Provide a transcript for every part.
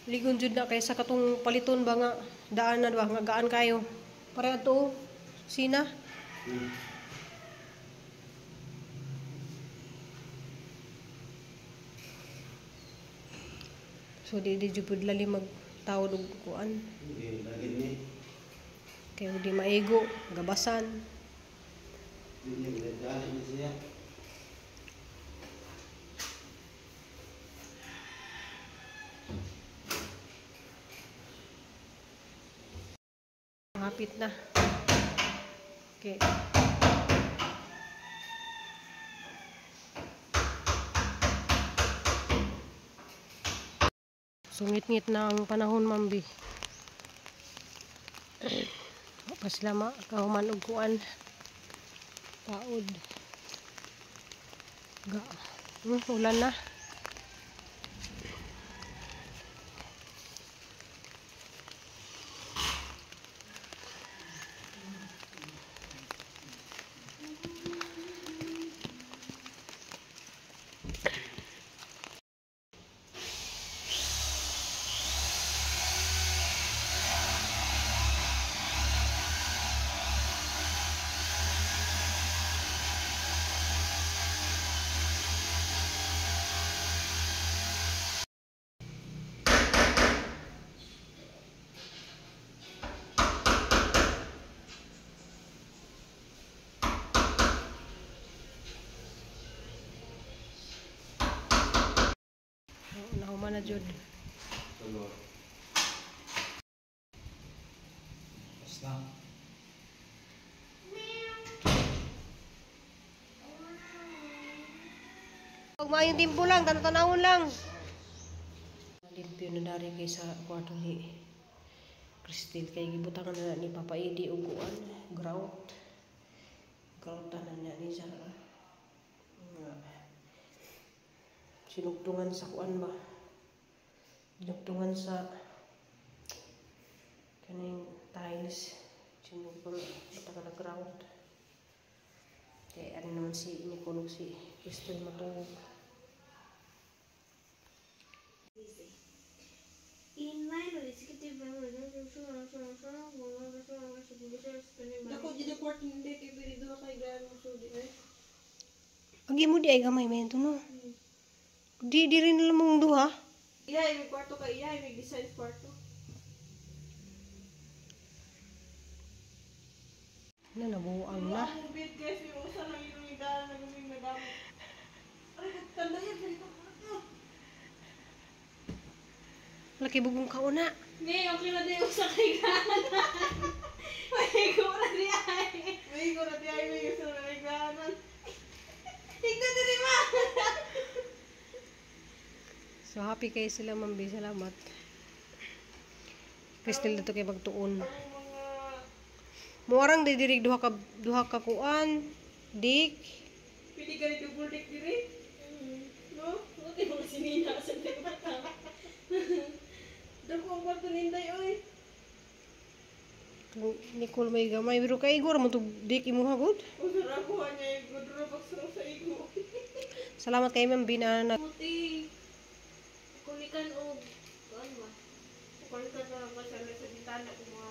Ligon jud na kaysa katong paliton ba nga daan na ba nga gaan kayo. Pareha to sina. So di di jud pud lalim magtawod og kuan. Kay di maigo, gabasan. Hapit na. Okay. Sungit-ngit na ang panahon, mambi. Pa sila makahuman og kuan. Taod. Ga. Ulan na. Nahuman na jud. Pag maayong timpo lang, tanaw-tanawon lang. Limpyo na dari kay sa kwarto ni Cristel kay gibutangan na ni Papa Edi og kuan, grout. Grout na niya ni sa sinugtungan sa kuan ba? Sinugtungan sa kaning tiles, sinugtungan butangan na grout. Kay ano naman si Nicole si Cristel matuog. In line with executive. Dako jud ang kwarto hindi kay pwede duha kay gaan mo sudi eh. Agi mo di ay gamay man to no. Di di rin nila mong duha. Iya, may kwarto kay iya, may design kwarto. Na nabuang na. Ang bed guys, may usa lang yung higaan na guming madamo. Ay, tanda yan dito. Laki bugong kauna. Ne, okay na din usa kay gaan. May ko na di ay. May ko na di ay may usa lang higaanan. Tignan diri ma. So happy kayo sila, Ma'am B. Salamat. Cristel dito kay magtuon. Ang mga Muarang di diri duha ka kuan. Dik. pili ka dito bulik diri. No? Buti mo sinina sa mata. Dako ang kwarto ninday oy. Kung Nicole may gamay pero kay Igor mo to dik imuha gud. Usa ra ko niya yung gudro pagsaro sa igo. Salamat kay Ma'am B na Buti. Kulikan og kuan ba? Kulikan na lang sa sa bintana ko mga.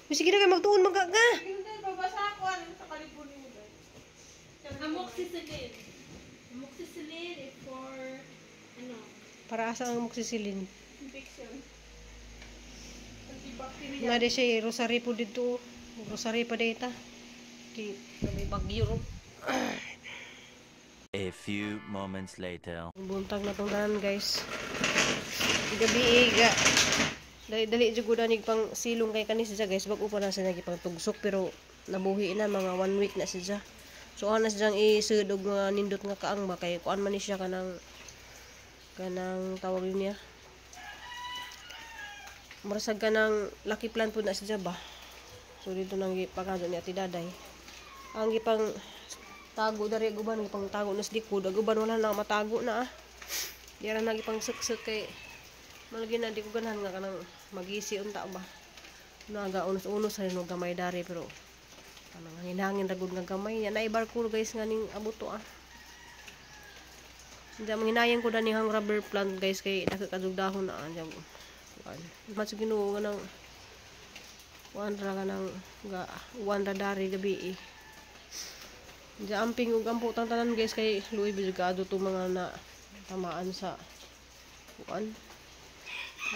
Uy, sige na kay magtuon magka ka. Hindi, babasa ako ano sa kalibon mo dahil. Amoxicillin. Amoxicillin is for ano? Para asa ang amoxicillin? Infection. Antibacterial. Na di siya rosary po dito. Rosary pa data. Di may bagyo ro. A few moments later. Buntag na tong tanan guys. Gabi ga. Dali dali jud gud anig pang silong kay kanis siya guys. Bag-o pa na siya nagipang tugsok pero nabuhi na mga 1 week na siya. So ana siyang isud og mga nindot nga kaang ba kay kuan man ni siya kanang kanang tawag niya. Murasag kanang lucky plan pud na siya ba. So dito nang gipangado ni Ate Daday. Ang gipang tago dari ag uban gipang tago na sa likod ag uban wala na matago na ah. Di ra na gipang suksok kay malagi na di ko ganahan nga kanang magisi unta ba. Naga unos-unos rin og gamay dari pero kanang hangin-hangin ra gud nga gamay. Nya naay barko guys nga ning abuto ah. Diyan manginayang ko dani hang rubber plant guys kay dako kadug dahon na diyan. Kuan. Mas Ginoo nga nang kuan ra ka nang ga uwan ra dari gabi eh. Diyan amping ug ampo tang tanan guys kay luoy bijud to mga na tamaan sa kuan.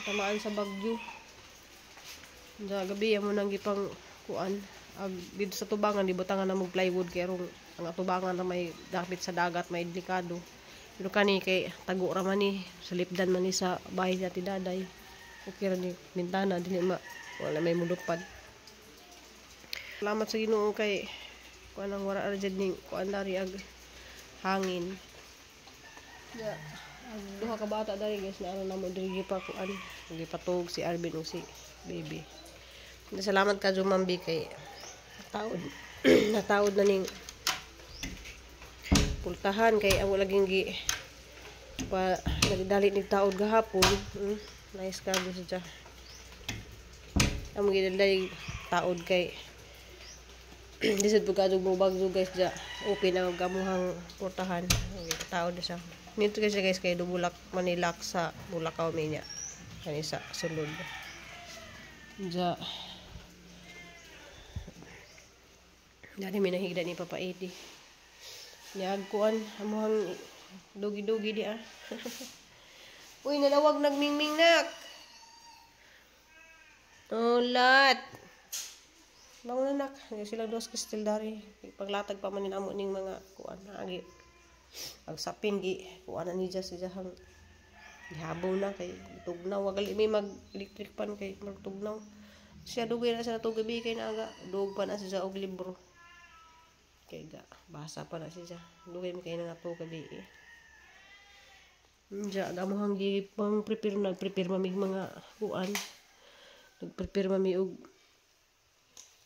Tamaan sa bagyo. Diyan gabi amo nang gipang kuan ag dito sa tubangan di butangan na mo plywood kay rong ang atubangan na may dapit sa dagat may delikado. Pero kani kay tago ra man ni, salipdan man ni sa bahay ni Ate Daday. Okay ra ni bintana dili ma wala may mulupad. Salamat sa Ginoo kay kuan ang wara ra jud ning kuan dari ag hangin. Ya, ang duha ka bata dari guys na ano namo diri pa kuan, gipatug si Arvin ug si baby. Salamat ka Jumambi kay taod nataod na ning pultahan kay amo laging gi pa nagdali ni taod gahapon. Nice ka gusto siya. Amo gidali taod kay lisod po kadug mo bagyo guys ja open ang gamuhang pultahan. Okay, taod na siya. Nito kasi guys kay dubulak Manilak sa Bulacau minya. Kani sa sulod. Ja dari minahigda ni Papa Eddie. Niagkuan amuhang dugi-dugi di ah. Uy, nalawag nagmingming nak. Ulat. Bangon na nak. Silang dos kristal dari. Paglatag pa man amo ning mga kuan agi. Ag sapin gi kuan na ni Jas jahang gihabaw na kay tugnaw wagali may mag electric pan kay magtugnaw. Siya dugay na sa tugabi kay naaga dug pa na siya og libro. Kay ga basa pa na siya. Dugay mi kay nga to gabi eh. Diya amuhang gi pang prepare nagprepare mami mga kuan. Nagprepare mami og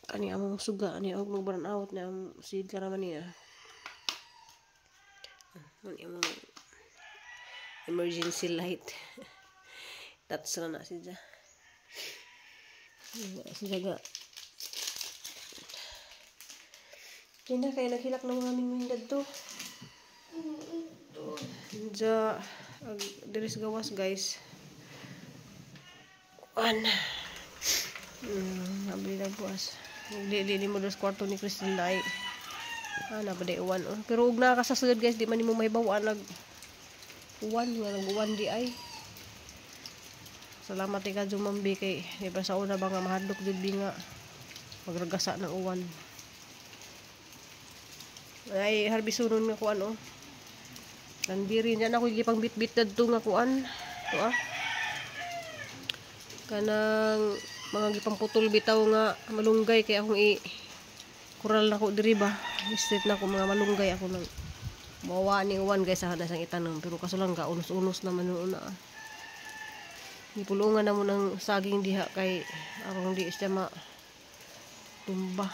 kani among suga ani og magbaran out na ang seed ka naman niya. Ani among emergency light. That's na na siya. Siya ga. Kaya kaya naghilak ng mga mingming dadto. Diya, diri sa gawas guys. Kuan. Abli na buwas. Dili mo dos kwarto ni Crystal Lai. Ah, nabaday uwan. Oh. Pero ug nakasasagad guys, di man nimo mahibaw-an nag uwan, nga nag-uwan di ay. Salamat ka Jumambi kay di ba sa una ba nga mahadlok jud bi nga magragasa ng uwan. Ay harbisunon nga kuan oh. Nandiri niya na ako gipang bitbit dadto nga kuan. To ah. Kanang mga gipang putol bitaw nga malunggay kay akong i kural nako diri ba. Street na ko mga malunggay ako nang mawa ni uwan guys sa sang itanom pero kaso lang ga unos-unos naman una. Gipulungan na mo ng saging diha kay arong di siya ma tumba.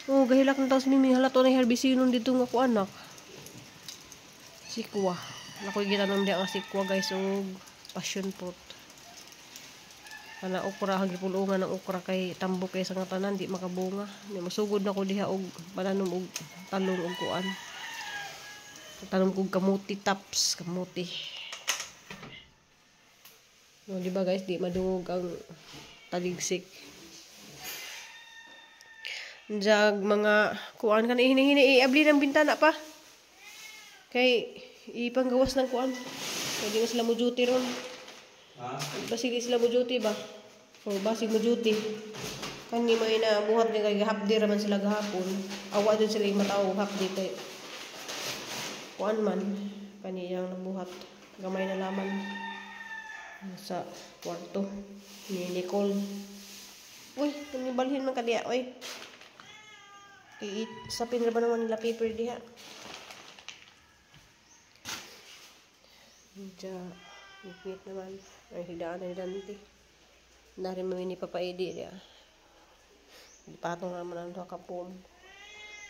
Oh, gahilak ng taos mimi halato na herbisinon dito nga ko anak. Sikwa. Nakoy gitanom diha nga sikwa guys og passion fruit. Kana okra ang gipulungan ng okra kay tambok kay sa nga tanan di makabunga. Ni masugod na ko diha og pananom og talong og kuan. Tanom kog kamuti tops, kamuti. No, di ba guys, di madungog ang taligsik. Jag mga kuan kan hini-hini iabli ng bintana pa. Kay ipanggawas ng kuan. Kay di na sila mo duty ron. Ha? Basig di sila mo duty ba? O basig mo duty. Kani may na buhat ni kay half day ra man sila gahapon. Awa jud sila yung matawo half day kay kuan man kaniyang nabuhat gamay na laman sa kwarto ni Nicole. Uy, kani balhin man kaniya oy. Sapin ra ba naman nila paper diha? Diya, ngit naman. Ay, higdaan na ni Dante. Nari mo ni Papa Eddie diha. Ipatong naman ang duha ka pom.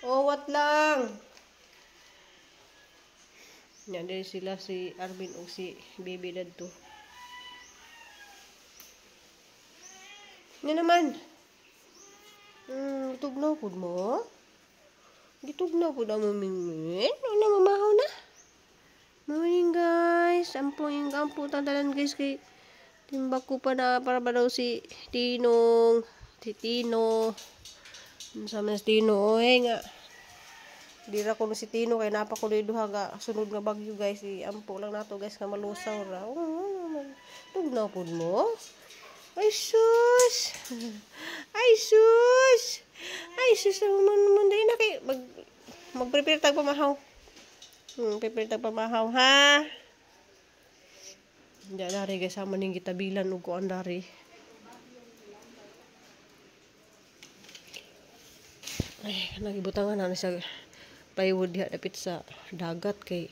Oh, what lang? Yan din sila si Arvin o si Baby dadto. Yan naman. Tugnaw pud mo. Gitugnaw pud ang mamingwit. Ano, mamahaw na? Mamaning ga guys. Ampo yung ampo tantanan guys kay timbak ko pa na para ba daw si Tinong, si Tino. Unsa man si Tino oy nga. Dira ko si Tino kay napakuloy duha ga sunod nga bagyo guys. Ampo lang nato guys nga malusaw ra. Tugnaw pud mo. Ay sus. Ay sus. Ay sus man dili na kay mag-prepare tag pamahaw. Prepare tag pamahaw ha. Diya dari guys sama ning gitabilan ug kuan dari. Ay, nagibutangan na sa plywood diha dapit sa dagat kay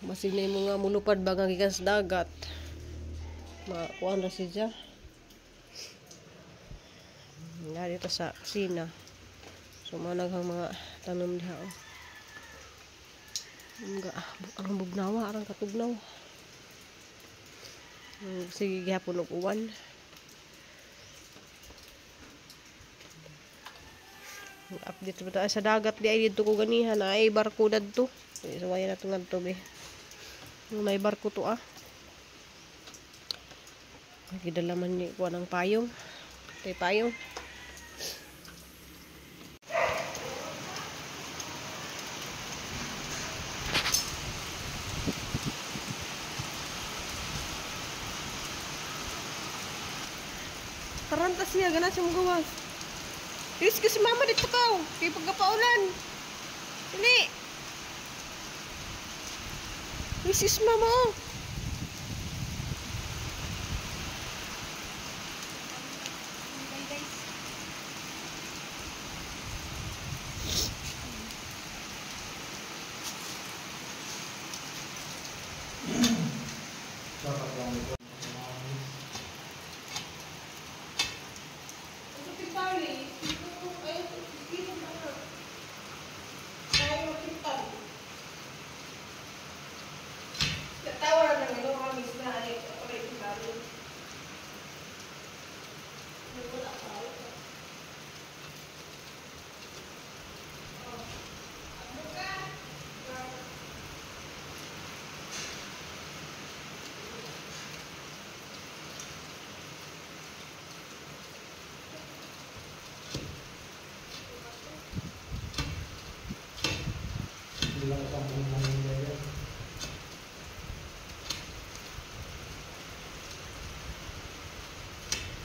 basig na imo nga mulupad ba nga gikan sa dagat. Makuan ra siya. Nga dito sa kusina. So managhang mga tanom diha oh. Nga ang bugnawa arang katugnaw. Sige gihapon og uwan. Update ba sa dagat di ay didto ko ganihan ay barko dadto. Suwayan na to ngadto be. May barko to ah. Gidala man ni kuan ang payong. Tay payong. Taranta siya, ganat siya magawas. Excuse si mama dito ka. Kay pagkapaulan. Dili. Excuse mama oh.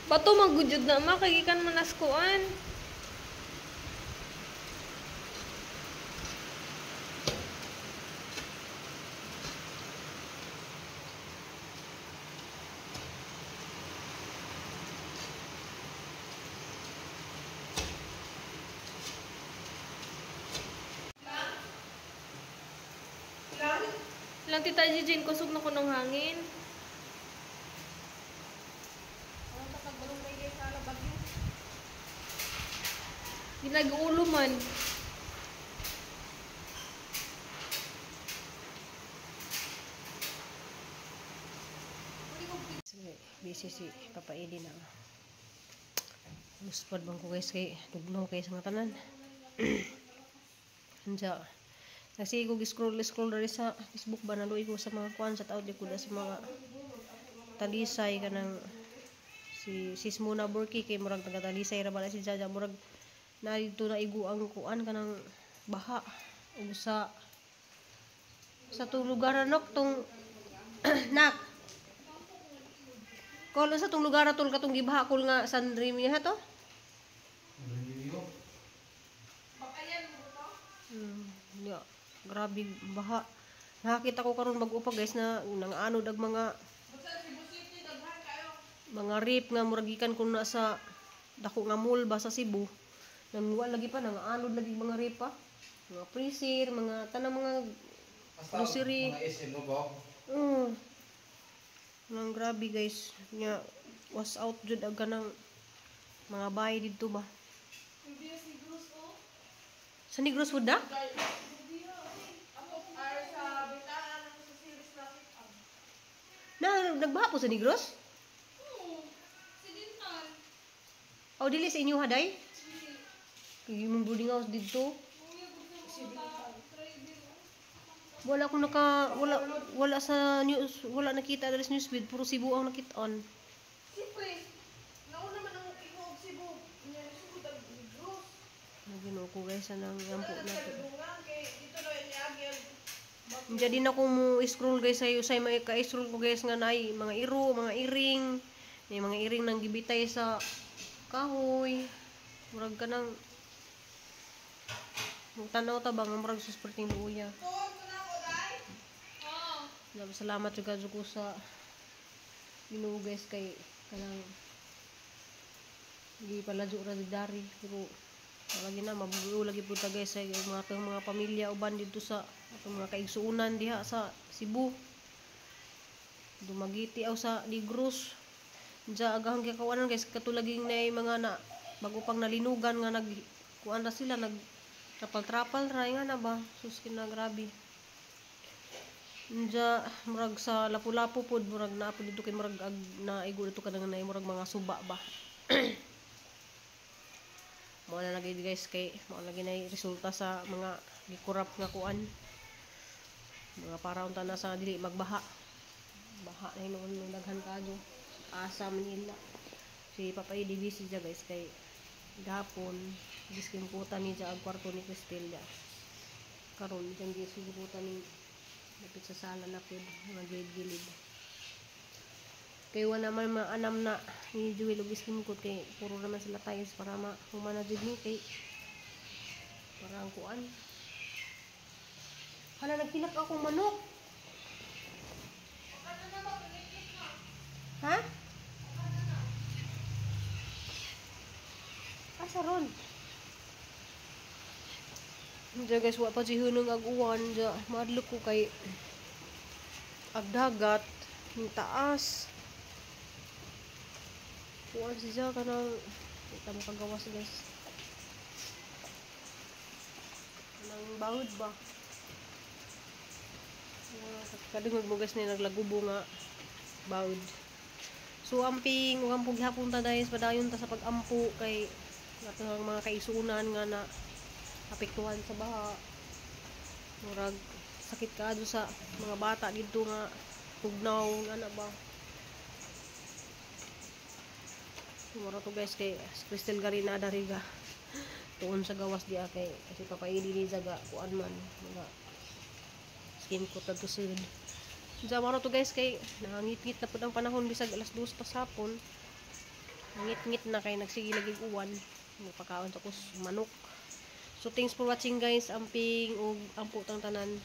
Bato magujud na ma kay gikan man naskuan. Lang tita Jijin, kusog na ko ng hangin. Ginag-ulo man. Busy si Papa Edi na. Muspad bang ko guys kay tugnaw kay sa mga tanan. Ansa. Kasi ko scroll dari sa Facebook ba naluoy ko sa mga kuan sa taod ko sa mga Talisay kanang si Sis Mona Burki kay murag taga Talisay ra bala si Jaja murag na dito na igo ang kuan kanang baha ug sa tong lugar nok tong nak kol sa tong lugar tol katong gibaha kol nga San Remy ha to. Ya, grabe baha. Nakakita ko karon bag-o pa guys na nangaanod ag mga rip nga murag gikan kun na sa dako nga mall ba sa Cebu. Nangwa lagi pa nangaanod lagi mga rip pa. Mga freezer, mga tanang mga grocery. Mga SM mo ba? Nang grabe guys, nya was out jud ag kanang mga bahay didto ba. Sa Negros food na? Na nagbaha po sa Negros? Oo. Sa Dintal. Oh, dili sa inyo haday? Kay imong boarding house didto. Wala akong naka wala wala sa news, wala nakita diri sa newsfeed, puro Cebu ang nakitaan. Siyempre, nauna man ang iko og Cebu. Nya sugod ang Negros. Ginoo ko guys, anang ampo Wala na na to. sa kay dito na niagi ang Diyan din ako mo scroll guys, sayo say may ka-scroll ko guys nga naay mga iro, mga iring, may mga iring nang gibitay sa kahoy. Murag ka nang tanaw ta ba nga murag sus perting luya. Oo. Salamat jud kadto ko sa Ginoo guys kay kanang gi paladyo ra dari, pero lagi na mabuo lagi pud ta guys sa mga atong mga pamilya uban didto sa atong mga kaigsuonan diha sa Cebu. Dumaguete aw sa Negros. Diya agahang gikawanan guys, katulaging na mga na bago pang nalinugan nga nag kuan ra sila, nag trapal-trapal ra nga na ba, sus kina grabe. Diya murag sa Lapu-Lapu pod, murag naa pod dito kay murag ag naigo dito kanang naay murag mga suba ba. Mao na lagi guys kay mao lagi na resulta sa mga gikurap nga kuan. Mga para unta na sa dili magbaha. Baha na hinuon ng daghan kayo. Asa Manila. Si Papa Edi busy siya guys kay gahapon giskimputan ni siya ang kwarto ni Cristela. Karon diyang gisugutan ni lapit sa sala na pud mga gilid-gilid. Kay wala man maanam na ni Jewel og iskimkot kay puro naman sila tiles para ma-humana jud ni kay para ang kuan. Hala, nagtilak akong manok. Ha? Asa ron? Diya guys, wa pa si hunong ag-uwan. Diya, madlok ko kay agdagat, ning taas. Kuan siya kanang kita mo kagawas guys. Kanang bangod ba? Kadungog mo guys ni naglagubo nga bawd. So amping ug ampong gihapon ta guys, padayon ta sa pag-ampo kay atong mga kaisunan nga na apektuhan sa baha. Murag sakit kaadto sa mga bata didto nga tugnaw nga na ba. Mura to guys kay si Crystal Garina dariga tuon sa gawas diya kay kasi papaili ni jaga kuan man mga skin ko tadto sud. Diya maro to guys kay nangangit-ngit na pud ang panahon bisag alas 2 pa sa hapon. Ngit-ngit na kay nagsige lagi uwan. Magpakaon sa kus manok. So thanks for watching guys. Amping ug ampo tang tanan.